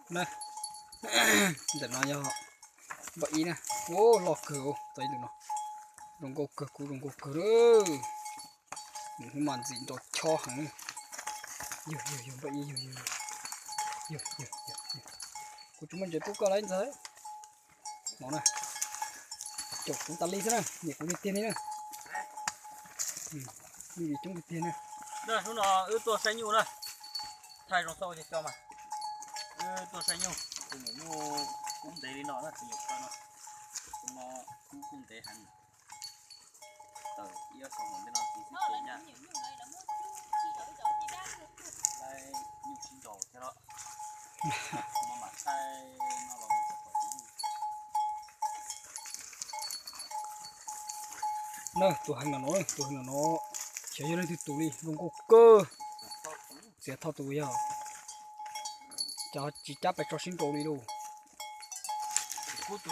Na, ntawm no yog npaj ib na. Ua loj kawg, tau ib tus no. Zoo nkauj kawg, kub zoo nkauj kawg lawm. Nws hnub mas ntxim nrau chob heev. Yog yog yog npaj ib yog yog. Yog yog yog. Kuv tsis muaj ntses pub koj lawm ntxawg. No na. Caum kuv tas li xwb na, niam kuv tiag tiag li na. Coob tiag tiag na. Hnub no wb tuaj saib nyuj na. Thaij zoo xwb ua cov cov mas. Wb tuaj saib nyuj, tus nyuam nyuj kub ntev li no na, tus nyuam khaw no. Tus no kub kub ntev heev. Tawm ib ob xyoo ntej no tiv xwb ces nyaj. Nyuj sib nraus thiab los. Kuv mam thaij no los mus kom pom tus nyuj. Na, tus heev no no, tus heev no no, xyov yog leej twg tus li, zoo nkauj kawg. Txiav thoj tus yog, cov tsis cab pais tso sib nraus li lauj. Tus xwb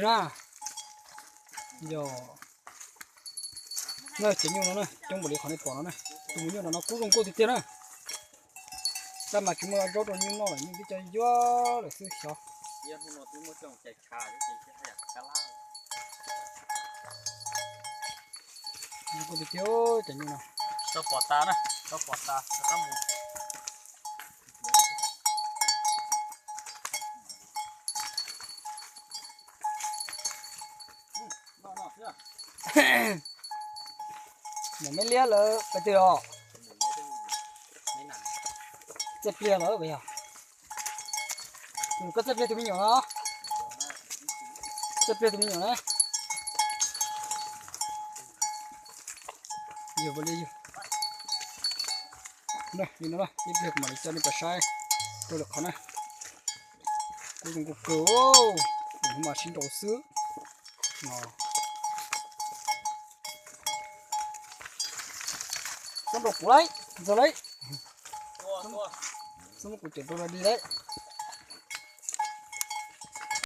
na, yog, na, cov nyuj no na, coob npaum li qhov nej pom no na, tus nyuj no no kub zoo nkauj tiag tiag na. Tab mas tsis muaj zaub rau nyuj noj lawm, nyuj twb cov yuav lawm xwb xyov. Zoo nkauj tiag tiag cov nyuj no. Tau pom tas na, tau pom tas rov qab mus. Nim me liab lawm pais twg os? Txaj pliag lawm yog. Koj txaj pliag tus me nyuam no. Txaj pliag tus me nyuam na. Yog li yog. Li no ib pliag kuv mam li coj nej pais saib rau lwm qhov na. Kuv zoo nkauj kawg, hnub mas sib nraus xwb. Txhob nraus kuv lauj, ntxawg lauj. Txhob muab kuv cem rau di lauj.